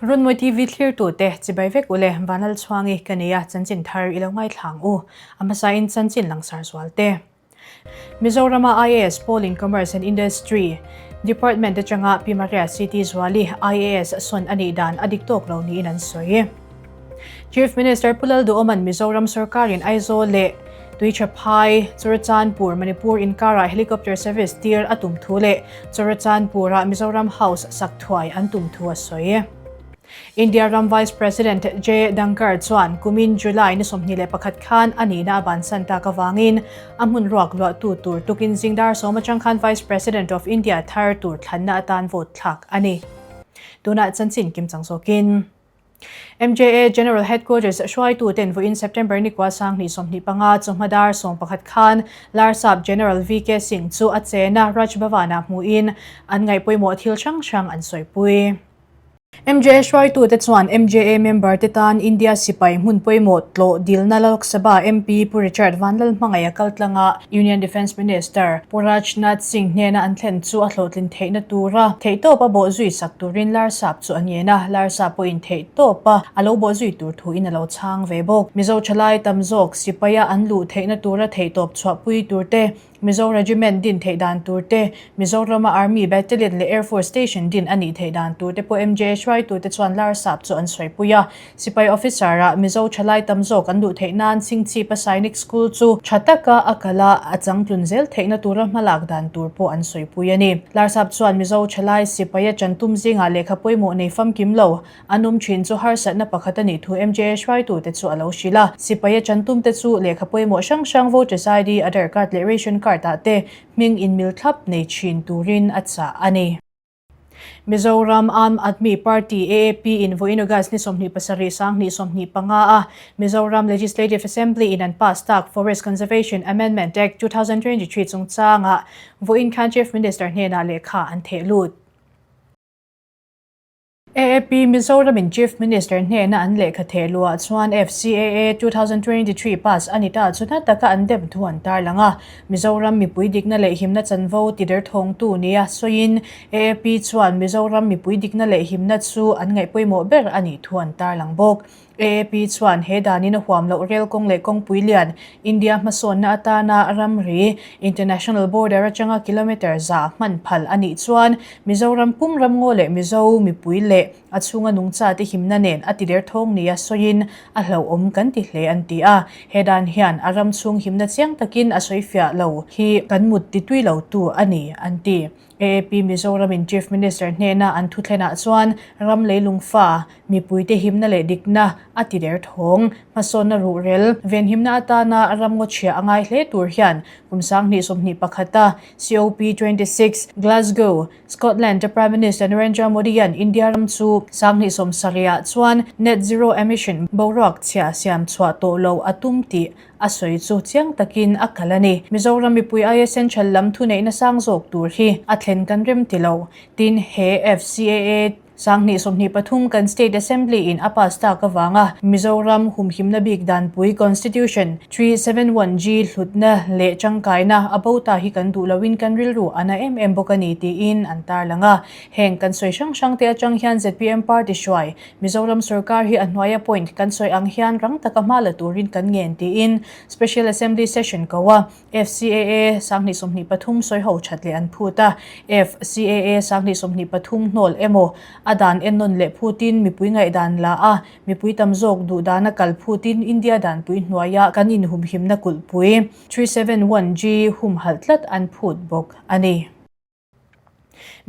Runmawi TV thlirtute chibai vek ule Vanlalchhuangi ka nia chanchin thar i lo ngaithlang u. A hmasain chanchin langsar zual te. Mizorama IAS Pawl in Commerce and Industry Department atanga Pi Maria CT Zuali IAS sawn a nih dan a dik tawk lo niin an sawi. Chief Minister Pu Lalduhoma'n Mizoram sorkarin Aizawl leh Tuichaphai, Churachandpur, Manipur inkarah helicopter service tir a tum thu leh Churachandpur-ah Mizoram House sak thuai an tum thu a sawi. India ram Vice President Jay Dhankhar chuan kumin July ni 21 khan a nihna a bansan tak avangin a hmun ruak luahtu tur tukin zingdar sawm atang khan Vice President of India thar tur thlanna atan vote thlak a ni. Tunah chanchin kim chang zawkin. MJA General Headquarters hruaituten vawiin September ni kua 2025 chawhma dar 11 khan Larsap General VK Singh chu a chena Raj Bhavan-ah hmuhin an ngaihpawimawh thil hrang hrang an sawipui. MJA hruaitute chuan MJA member te tan India sipai hmun pawimawh tlawh dilna Lok Sabha MP Pu Richard Vanlalhmangaih a kal tlanga Union Defence Minister Pu Rajnath Singh hnena an thlen chu a hlawhtlin theihna tura theihtawpa bawhzui sak turin Larsap chu a ngen a, Larsap pawhin theihtawpa a lo bawhzui tur thuin a lo chhang ve bawk. Mizo thalai tam zawk sipaia an luh theihna tura theihtawp chhuahpui turte Mizo Regiment din theih dan tur te, Mizorama Army Battalion leh Air Force Station din a nih theih dan tur te pawh MJA hruaitute chuan Larsap chu an sawipui a. Sipai officer-ah Mizo thalai tam zawk an duh theih nan Chingchipa Sainik School chu tha taka a kal a, a changtlun zel theihna tura hmalak dan tur pawh an sawipui a ni. Larsap chuan Mizo thalai sipaia chantum zingah lehkha pawimawh nei famkim lo An awm thin chu harsatna pakhat a nih thu MJA hruaitute chu a lo hrilh a. Sipaia chantumte chu lehkha pawimawh hrang hrang voters ID, Aadhaar card leh ration card ah te hming inmil thlap nei thin turin a chah a ni. Mizoram Aam Aadmi Party, AAP, in vawiin August ni 27 2025 a Mizoram Legislative Assembly in an pass tak Forest Conservation Amendment Act 2023 chungchangah vawiin khan Chief Minister hnenah lehkha an theh lut. AAP Mizoramin Chief Minister hnena an lehkha theh luhah chuan FCAA 2023 pass a ni ta chu na taka an dem thu an tarlang a. Mizoram mipui dikna leh himna chanvo tiderthawngtu nia sawiin AAP chuan Mizoram mipui dikna leh himna chu an ngaihpawimawh ber a nih thu an tarlang bawk. AAP chuan he danin a huam loh rel kawng leh kawngpui lian, India hmasawnna atana ramri, international border, atanga kilometre za hman phal a nih chuan Mizoram pum ramngaw leh Mizo mipui leh a chhunga nungchate himna nen a tider thawng nia sawiin a hlauhawm kan ti hle an ti a. He dan hian a ram chhung himna chiang takin a sawifiah lo hi kan mut titui lotu a ni an ti. AAP Mizoramin Chief Minister hnena an thuthlenah chuan ram leilung fa, mipuite himna leh dikna a ti der thawng. Hmasawnna ruhrel venhimna atana ram ngawchhia a ngai hle tur hian kum 2021 a COP 26 Glasgow, Scotland a Prime Minister Narendra Modi-a'n India ram chu 2070 ah chuan net zero emission boruak chhia siam chhuah tawh lo a tum tih A sawi chu chiang takin a kal a ni. Mizoram mipui aia central lam thuneihna sang zawk tur hi a thlen kan rem ti lo. Tin, he FCAA 2023 kan State Assembly in a pass tak avanga Mizoram humhimna bik danpui Constitution 371G hlutna leh tangkaina a bo ta hi kan duh loin kan rilru a na em em bawk a ni tiin an tarlang a. Heng kan sawi hrang hrang te atang hian zpm party hruai Mizoram sorkar hi a hnuaia point kan sawi ang hian rang taka hma la turin kan ngen tiin Special Assembly Session ko a FCAA 2023 sawi ho that leh an phut a. FCAA 2023 hnawl emaw a dan ennawn leh phutin mipui ngaihdan la a, mipui tam zawk duh dana kal phutin India danpui hnuaia kan inhumhimna kulhpui 371G humhalh tlat an phut bawk a ni.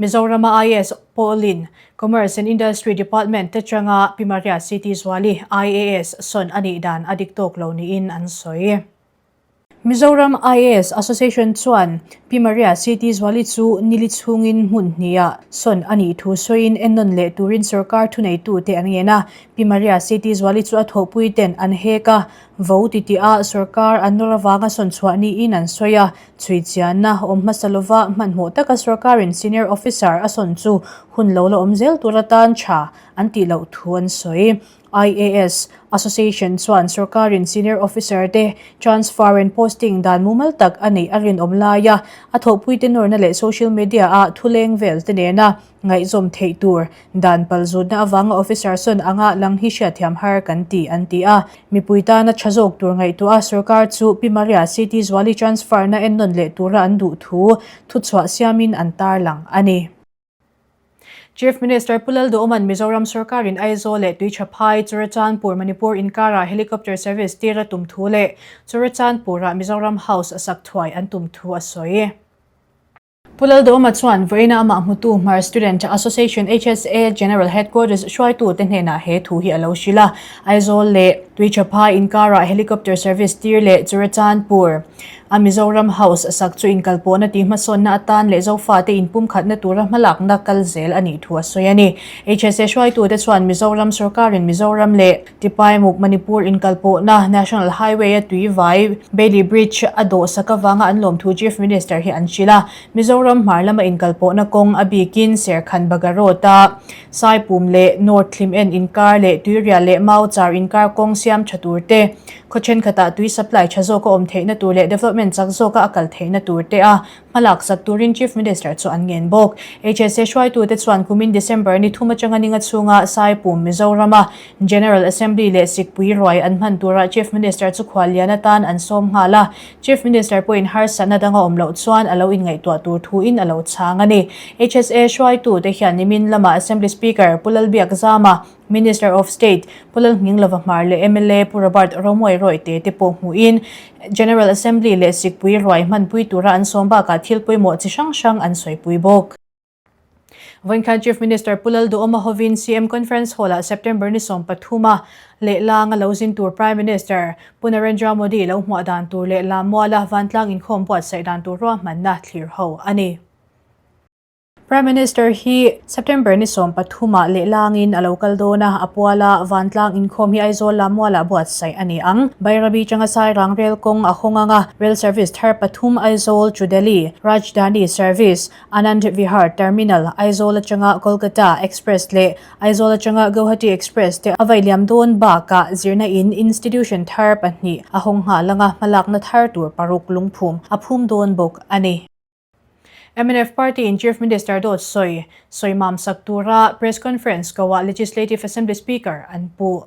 Mizorama IAS pawlin Commerce and Industry Department te changa Pi Maria CT Zuali IAS sawn a nih dan a dik tawk lo niin an sawi. Mizoram IAS Association chuan Pi Maria CT Zuali chu nili chhungin hmun hniha sawn a nih thu sawiin ennawn leh turin sorkar thuneitute an ngen a. Pi Maria CT Zuali chu a thawhpui ten an hek a, vo titih a sorkar an nawr avanga sawn chhuah niin an sawi a. Chhui chianna awm hmasa lova hmanhmawh taka sorkarin senior officer a sawn chu hun lo la awm zel tur atan tha an tih loh thu an sawi. IAS, Association chuan sorkarin senior officer te transfer and posting dan mumal tak a neih a rinawm laia a thawhpuite nawrna leh social media a thuleng vel te nena ngaihzawm theih tur dan palzutna avanga officer sawn anga lang hi hriatthiam har kan ti an ti a. Mipui tana tha zawk tur ngaihtuah a sorkar chu Pi Maria CT Zuali transfer na ennawn leh tura an duh thu thuchhuah siamin an tarlang a ni. Chief Minister Pu Lalduhawma'n Mizoram sorkarin Aizawl leh Tuichaphai, Churachandpur, Manipur inkarah helicopter service tir a tum thu leh Churachandpur-ah Mizoram House a sak thuai an tum thu a sawi. Pu Lalduhawma chuan vawiina amah hmutu Hmar Student Association, HSA, General Headquarters hruaitute hnenah he thu hi a lo hrilh a. Aizawl leh Tuichaphai inkarah helicopter service tir leh Churachandpur A Mizoram House sak chu inkalpawhna tih hmasawnna atan leh Zofate inpumkhatna tura hmalakna kal zel a nih thu a sawi a ni. HSA hruaitute chuan Mizoram sorkarin Mizoram leh Tipaimuk Manipur inkalpawhna National Highway a tuivai Bailey Bridge a dawh sak avanga an lawmthu Chief Minister hi an hrilh a. Mizoram hmar lama inkalpawhna kawng a bikin Serkhan Baga Road a Saipum leh North Hlimen inkar leh Tuirial leh Mauchar inkar kawng siam tha tur te, Khaw thenkhatah tui supply tha zawka awm theihna tur leh development chak zawka a kal theihna tur te a hmalak sak turin Chief Minister chu an ngen bawk. HSA hruaitute chuan kumin December ni thum atanga ninga chhunga Saipum, Mizorama General Assembly leh Sikpui ruai an hman turah Chief Minister chu khuallian atan an sawm nghal a. Chief Minister pawhin harsatna danga awm loh chuan a lo inngaihtuah tur thuin a lo chhang a ni. HSA hruaitute hian nimin lama Assembly Speaker Pu Lalbiakzama, Minister of State Pu Lalnghinglova Hmar leh mla Pu Robert Romuai Rawite te pawh hmuhin General Assembly leh Sikpui ruai hmanpui tura an sawm bakah thil pawimawh chi hrang hrang an sawipui bawk. Vawikhan Chief Minister Pu Lalduhawma hovin CM Conference Hall-ah September ni 13 a lehlang a lo zin tur Prime Minister Pu Narendra Modi lo hmuah dan tur leh Lammuala vantlang inkhawm buatsaih dan tur ruahmanna thlir ho a ni. Prime Minister hi September ni 13 ah lehlangin a lo kal dawn a, a puala vantlang inkhawm hi Aizawl Lammualah buatsaih a ni ang. Bairabi changa Sairang rel kawng a hawng ang a, rail service thar pathum Aizawl to Delhi, Rajdhani service, Anand Vihar Terminal, Aizawl atanga Kolkata Express leh Aizawl atanga Guwahati Express te a vailiam dawn bakah zirna in institution thar pahnih a hawng nghal ang a, hmalakna thar tur paruk lungphum a phum dawn bawk a ni. Mnf party in Chief Minister dawt sawi sawi mam sak tura press conference koah Legislative Assembly Speaker an puh.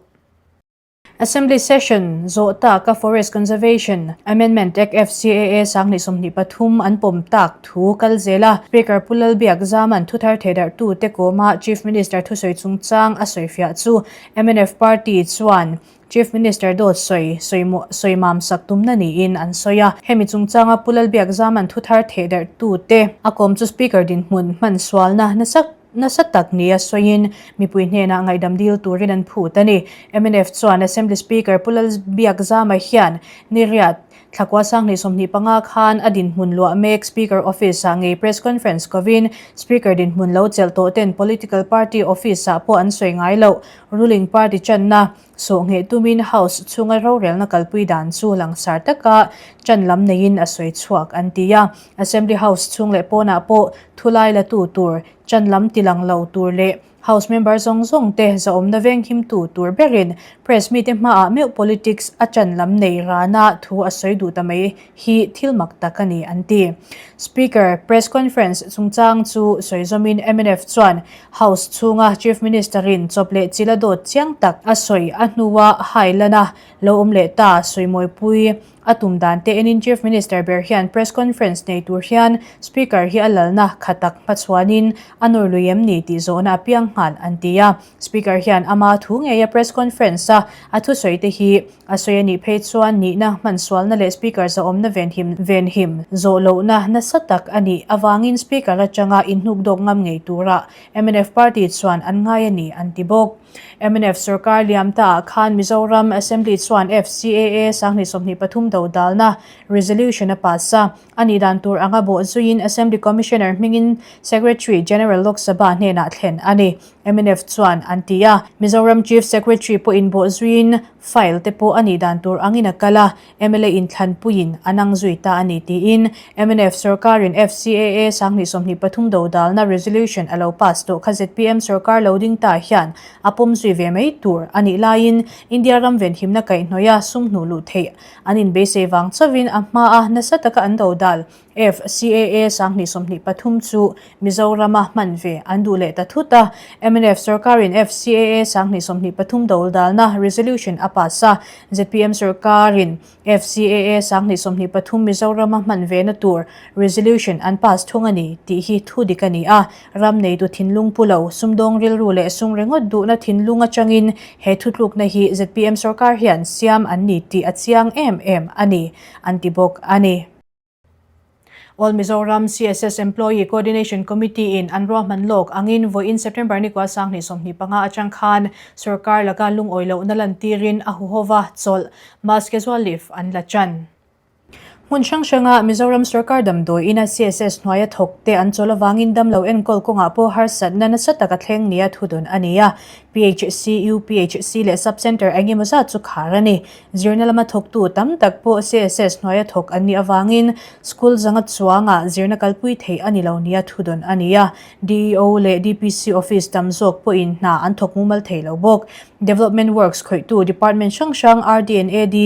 Assembly session zawh taka Forest Conservation Amendment Act FCAA 2023 an pawm tak thu kal zel a, Speaker Pu Lalbiakzama'n thuthar theidarhtute kawma Chief Minister thusawi chungchang a sawifiah chu mnf party chuan Chief Minister dawt sawi sawi sawi mam sak tumna niin an sawi a. Hemi chungchanga Pu Lalbiakzama'n thuthar thehdarhtute a kawm chu Speaker dinhmun hman sualna nasa nasa tak nia sawiin mipui hnenah ngaihdam dil turin an phut a ni. Mnf chuan Assembly Speaker Pu Lalbiakzama hian niriat thlakua 2025 khan a dinhmun luah mek Speaker Office-ah ngei press conference kovin Speaker dinhmun lo chelh tawh ten political party office-ah pawh an sawi ngai loh ruling party channa Sawhngheh tumin House chhunga rorelna kalpui dan chu langsar taka ṭan lam neiin a sawi chhuak an ti a. Assembly House chhung leh pawnah pawh thulai latu tur, ṭan lam tilang lo tur leh House member zawng zawng te zahawmna venghimtu tur berin Press mite hmaah meuh politics a ṭan lam nei rana thu a sawi duh ta mai hi thil mak tak a ni an ti. Speaker press conference chungchang chu sawi zawmin mnf chuan House chhunga Chief Minister-in chawp leh chila dawt chiang tak a sawi a hnua hailana lo awm leh ta sawimawipui a tum dan te enin Chief Minister ber hian press conference nei tur hian Speaker hi a lalna kha tak hmachhuanin a nawr lui em ni tih zawhna a piang nghal an ti a. Speaker hian ama thu ngeia press conference a a thusawi te hi A sawi a nih phei chuan nihna hmansualna leh Speaker zahawmna venhim venhim zawh lohna nasa tak a nih avangin Speaker atanga inhnukdawk ngam ngei tura mnf party chuan an ngai a ni an ti bawk. Mnf sorkar liam ta ah khan Mizoram Assembly chuan FCAA 2023 dodalna resolution a pass a, a nih dan tur anga bawh zuiin Assembly Commissioner hmingin Secretary General Lok Sabha hnenah thlen a ni. Mnf chuan an ti a, Mizoram Chief Secretary pawhin bawh zuiin file te pawh a nih dan tur angin a kal a, mla inthlanpuiin an ang zui ta a ni tiin mnf sorkarin FCAA 2023 dodalna resolution a lo pass tawh kha zpm sorkar lo ding ta hian a pawm. pawm zui ve mai tur a nih laiin India ram venhimna kaihhnawih a sum hnuh luh theih an inbeisei vang chauhin a hmaa nasa taka an dodal FCAA 2023 chu Mizorama hman ve an duh leh ta thut a. Mnf sorkarin FCAA 2023 dodalna resolution a pass a, zpm sorkarin FCAA 2023 Mizorama hman vena tur resolution an pass thung a ni tih hi thu dik a ni a. Ram neitu thinlung pu lo, sumdawng rilru leh sum ringawt duhna thinlung atangin he thutlukna hi zpm sorkar hian siam an ni tih a chiang em em a ni, an ti bawk a ni. All Mizoram CSS Employee Coordination Committee in an ruahman lawk angin vawiin September ni kua 2025 atang khan sorkar laka lungawi lohna lantirin a huhova chawlh, mass casual leave, an la chan. Hmun hrang hranga Mizoram sorkar damdawi ina CSS hnuaia thawk te an chawlh avangin damlo enkawl kawngah pawh harsatna nasa tak a thleng nia thudun a ni a. PHC, UPHC leh Sub Centre eng emaw zat chu khar a ni. Zirna lama thawktu tam tak pawh CSS hnuaia thawk an nih avangin school zanga chuangah zirna kalpui theih a ni lo nia thudawn a ni a. DEO leh DPC office tam zawk pawhin hna an thawk mumal thei lo bawk. Development Works khawihtu department hrang hrang RD and AD,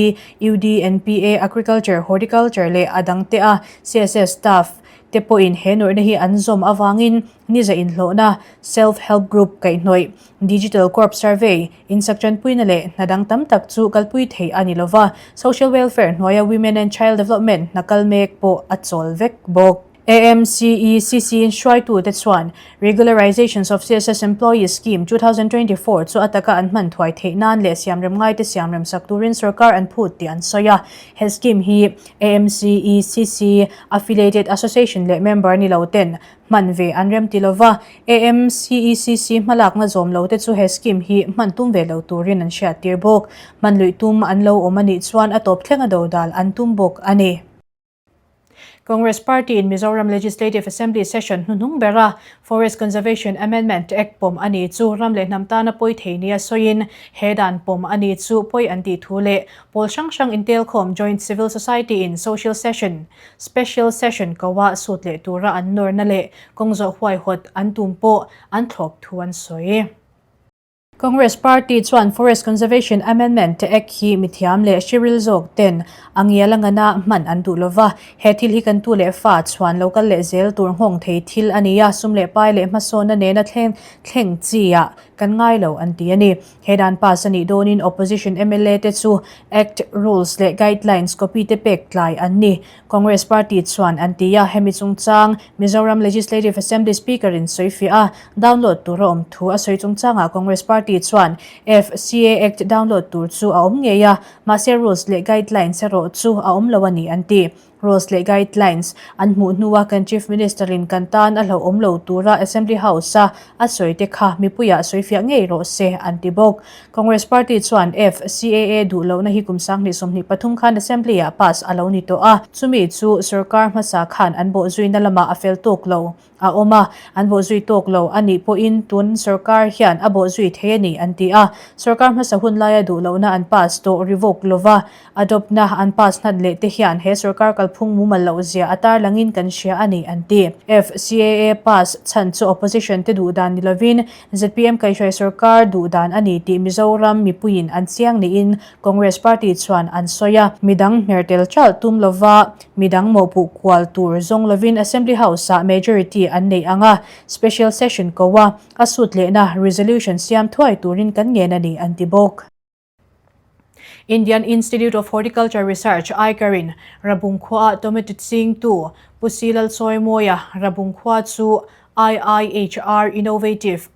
UD, NPA, Agriculture, Horticulture leh a dangte a CSS staff te pawhin he nawrhna hi an zawm avangin niza inhlawhna, Self Help Group kaihhnawih, Digital Corps Survey, insak tanpuina leh hna dang tam tak chu kalpui theih a ni lova, Social Welfare hnuaia Women and Child Development hna kal mek pawh a chawl vek bawk. AMCECC in hruaitute chuan Regularizations of CSS Employees Scheme 2024 chu a taka an hman thuai theih nan leh siamrem ngaite siamrem sak turin sorkar an phut tih an sawi a. He scheme hi AMCECC affiliated association leh member ni lo ten Hman ve an rem ti lova, AMCECC hmalakna zawm lo te chu he scheme hi hman tum ve lo turin an hriattir bawk. Hman luih tum an lo awm a nih chuan a tawp thlenga dodal an tum bawk a ni. Congress Party in Mizoram Legislative Assembly session hnuhnung bera Forest Conservation Amendment Act pawm a ni chu ram leh hnam tana pawi thei nia sawiin he dan pawm a ni chu pawi an tih thu leh pawl hrang hrang intelkhawm Joint Civil Society in Social Session Special Session koa sut leh tura an nawrna leh kawng zawh huaihawt an tum pawh an thlawp thu an sawi. Congress Party chuan Forest Conservation Amendment Act hi mithiam leh hreril zawk ten a ngial a ngana hman an duh lova, he thil hi kan tu leh fa chhuan lo kal leh zel tur nghawng thei thil a ni a, sum leh pai leh hmasawnna nena thleng thleng chi ah kan ngai lo an ti a ni. He dan pass a nih dawnin Opposition mla te chu Act, Rules leh Guidelines copy te pek tlai an ni. Congress party chuan an ti a, hemi chungchang Mizoram Legislative Assembly Speaker in sawifiah a, download tur a awm thu a sawi chungchangah Congress party chuan FCA Act download tur chu a awm ngei a, mahse Rules leh Guidelines erawh chu a awm lo a ni an ti. Rules leh Guidelines an hmuh hnua kan Chief Minister in kan tan a hlauhawm lo tura Assembly House a a sawi te kha mipuiah sawifiah ngei rawh se an ti bawk. Congress Party chuan FCAA duh lohna hi kum 2023 khan Assembly ah pass a lo ni tawh a, chumi chu sorkar hmasa khan an bawhzuina lamah a fel tawk lo. A awm a, an bawhzui tawk lo a nih pawhin tun sorkar hian a bawhzui thei a ni an ti a. Sorkar hmasa hun laia duh lohna an pass tawh revoke lova adopt-na an pass hnan leh te hian he sorkar kalphung mumal loh zia a tarlangin kan hria a ni an ti. FCAA pass chhan chu opposition te duh dan ni lovin zpm kaihhruai sorkar duh dan a ni tih Mizoram mipuiin an chiang niin Congress party chuan an sawi a. Midang hmer tel ṭalh tum lova Midang mawhpuh kual tur zawng lovin Assembly House-ah majority an neih ang a, Special Session ko a, a sut lehna resolution siam thuai turin kan ngen a ni, an ti bawk. Indian Institute of Horticulture Research, ICAR-in Rabung khuaah tomato chingtu Pu Si Lalchawimawia Rabung khua chu IIHR Innovative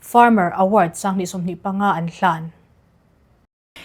Farmer Award 2025 an hlan.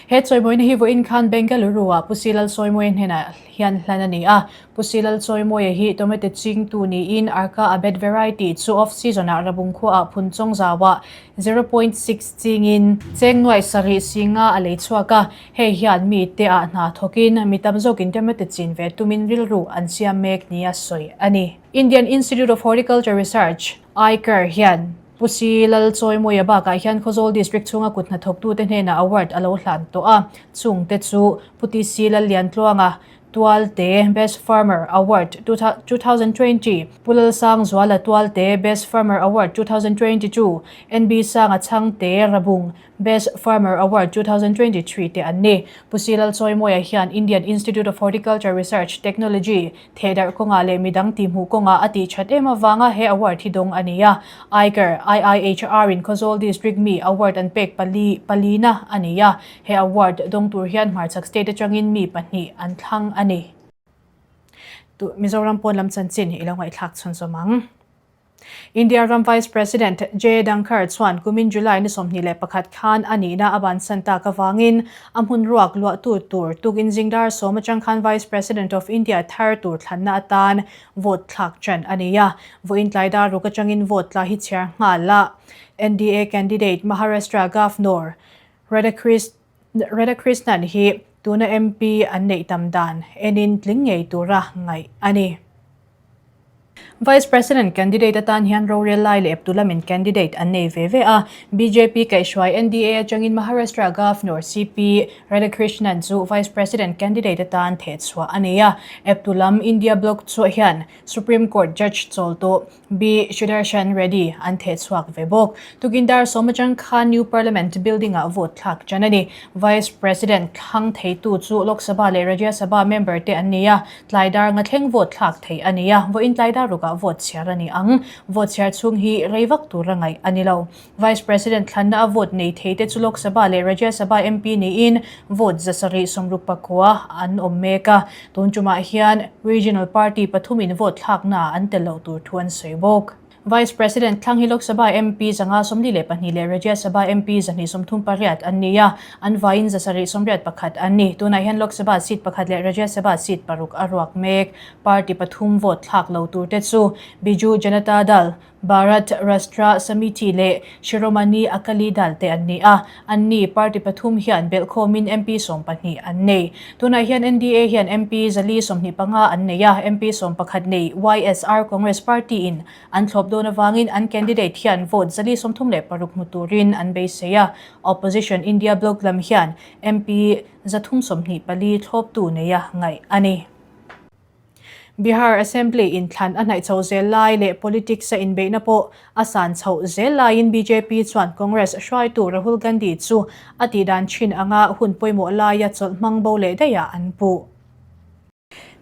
He chawimawina hi vawiin khan Bengaluru-ah Pu Si Lalchawimawia hnenah hian hlan a ni a. Pu Si Lalchawimawia hi tomato chingtu niin Arka Abed variety chu off season-ah Rabung khuaah phun chawng zauah 0.6 chingin cheng nuaih sarih singa a lei chhuak a. Hei hian mite ah hna thawkin mi tam zawkin tomato chin ve tumin rilru an siam mek nia sawi a ni. Indian Institute of Horticulture Research, ICAR, hian Pu Si Lalchawimawia bakah hian Khawzawl District chhunga kut hnathawktute hnenah award a lo hlan tawh a, chungte chu Pu TC Lalliantluanga, Tualte, Best Farmer Award 2020, Pu Lalsangzuala Tualte, Best Farmer Award 2022, NB Sanga Chhangte Rabung, Best Farmer Award 2023 te an ni. Pu Si Lalchawimawia hian Indian Institute of Horticulture Research Technology thehdarh kawngah leh midang tihhmuh kawngah a tih that em avanga he award hi dawng a ni a. ICAR, IIHR in Khawzawl District mi award an pek pali palina a ni a. He award dawng tur hian hmarchhak state atangin mi pahnih an thlang a ni. Mizoram pawn lam chanchin i lo ngaihthlak chhunzawm ang. India ram Vice President Jay Dhankhar chuan kumin July ni 21 khan a nihna a bansan tak avangin a hmun ruak luahtu tur tukin zingdar sawm atang khan Vice President of India thar tur thlanna atan vote thlak ṭan a ni a. Vawiin tlai dar ruk atangin vote tla hi chhiar nghal a. NDA candidate Maharashtra Governor Radhakrishnan hi tuna MP an neih tam dan enin tling ngei tura ngaih a ni. Vice President candidate atan hian rorel lai leh eptu lamin candidate an nei ve ve a. Bjp kaihhruai NDA atangin Maharashtra Governor CP Radhakrishnan chu Vice President candidate atan thehchhuah a nei a. Eptu lam India Bloc chu hian Supreme Court Judge chawl tawh B. Sudarshan Reddy an theh chhuak ve bawk. Tukin dar sawm atang khan New Parliament Building-ah vote thlak ṭan a ni. Vice President thlang theitu chu Lok Sabha leh Rajya Sabha member te an ni a, tlai dar nga thleng vote thlak theih a ni a, vawiin tlai dar rukah vote chhiar a ni ang. Vote chhiar chhung hi rei vak tura ngaih a ni lo. Vice President thlanna a vote nei thei te chu Lok Sabha leh Rajya Sabha MP niin vote 760 an awm mek a. Tun tumah hian Regional Party pathumin vote thlaknaah an tel loh tur thu an sawi bawk. Vice President thlang hi Lok Sabha MP 542 leh Rajya Sabha MP 238 an ni a, an vaiin 781 an ni. Tunah hian Lok Sabha seat pakhat leh Rajya Sabha seat paruk a ruak mek. Party pathum vote thlak lo tur te chu Biju Janata Dal, Bharat Rashtra Samiti leh Shiromani Akali Dal te an ni a, anni party pathum hian belhkhawmin MP 12 an nei. Tunah hian NDA hian MP 425 an nei a, MP 11 nei YSR Congress Party-in an thlawp dawn avangin an candidate hian vote 436 hmu turin an beisei a, opposition India Bloc lam hian MP 324 thlawptu neia ngaih a ni. Bihar Assembly inthlan a hnaih chho zel lai leh politics a inbeihna pawh a san chhoh zel laiin bjp chuan Congress hruaitu Rahul Gandhi chu a tihdan thin anga hun pawimawh laia chawlh hmang bo leh daihah an puh.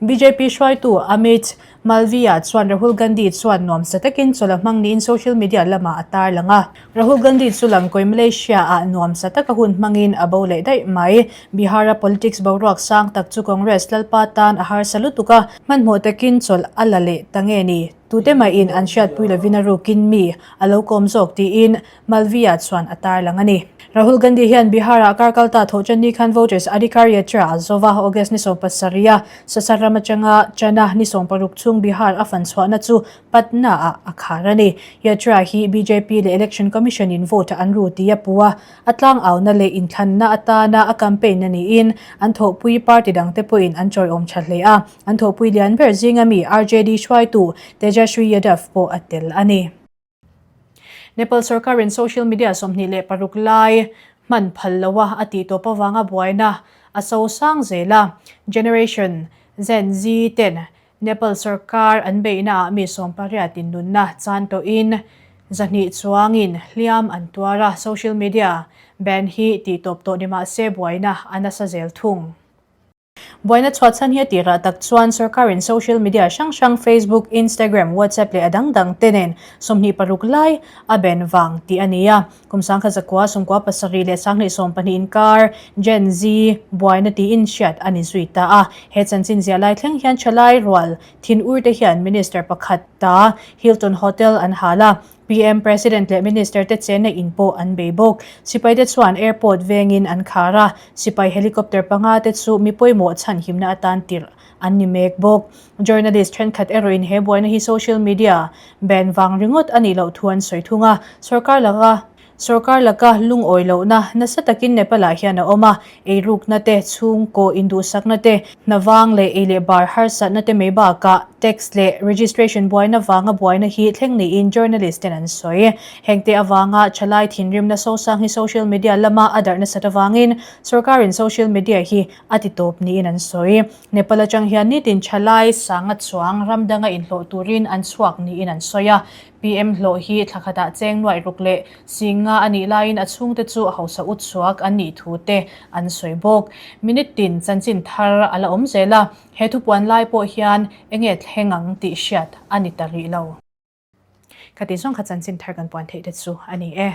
Bjp hruaitu Amit Malviya chuan Rahul Gandhi chuan nuamsa takin chawlh a hmang niin social media lamah a tarlang a. Rahul Gandhi chu Langkawi Malaysia-ah nuamsa taka hun hmangin a bo leh daih mai. Bihar-a politics boruak sang tak chu Congress lalpa tan a harsa lutuk a, hmanhmawh takin chawlh a la leh ta nge ni? Tute mahin an hriatpui lovin a rukin mi a lo kawm zawk tiin Malviya chuan a tarlang a ni. Rahul Gandhi hian Bihar-ah kar kalta thawhṭan ni khan voters Adhikar Yatra a zo va, August ni 17 a Sasaram atanga Chana ni 16 chhung Bihar a fan chhuahna chu Patna-ah a khar a ni. Yatra hi bjp leh Election Commission-in vote an ru tih a pu a, a tlangauna leh inthlanna atana a campaign a niin an thawhpui party dangte pawhin an chawiawm tha hle a, an thawhpui lian ber zinga mi RJD hruaitu Tejashwi Yadav pawh a tel a ni. Nepal sorkarin social media 26 lai hman phal loa a tih tawp avanga buaina a so sang zel a, Generation Gen Z ten Nepal sorkar an beihnaah mi 18 in nunna chan tawhin 200 chuangin hliam an tuar a, social media ban hi tih tawp tawh ni mah se buaina a nasa zel thung. Buaina chhuahchhan hi a tirah tak chuan sorkarin social media hrang hrang Facebook, Instagram, WhatsApp leh a dang dang te nen 26 lai a ban vang tih a ni a. Kum 1997 leh 2012 inkar Gen Z buaina tiin hriat a ni zui ta a. He chanchin ziah lai thleng hian thalai rual thin ur te hian Minister pakhat ta Hilton Hotel an hal a, PM, President leh Minister te chenna in pawh an bei bawk. Sipai te chuan airport vengin an khar a, sipai helicopter panga te chu mi pawimawh chhanhimna atan tirh an ni mek bawk. Journalist thenkhat erawhin he buaina hi social media ban vang ringawt a nih loh thu an sawi thung a, sorkar laka sorkar laka lungawi lohna nasa takin Nepal-ah hian a awm a, eirukna te, chhungkaw induhsakna te, hna vang leh ei leh bar harsatna te mai bakah. Tax leh registration buaina vanga buaina hi thleng niin journalist ten an sawi. Hengte avanga thalai thinrimna sosang hi social media lama a darh nasat avangin sorkarin social media hi a ti tawp niin an sawi. Nepal atang hian nitin thalai sanga chuang ram danga inhlawh turin an chhuak niin an sawi a. PM hlawh hi thla khatah cheng nuaih ruk leh singa a nih laiin a chhungte chu hausa ut chhuak an nih thu te an sawi bawk. Minute tin chanchin thar a la awm zel a, he thupuan lai pawh hian enge thleng ang tih hriat a ni ta rih lo. Khatih zawng kha chanchin thar kan puan theih te chu a ni e.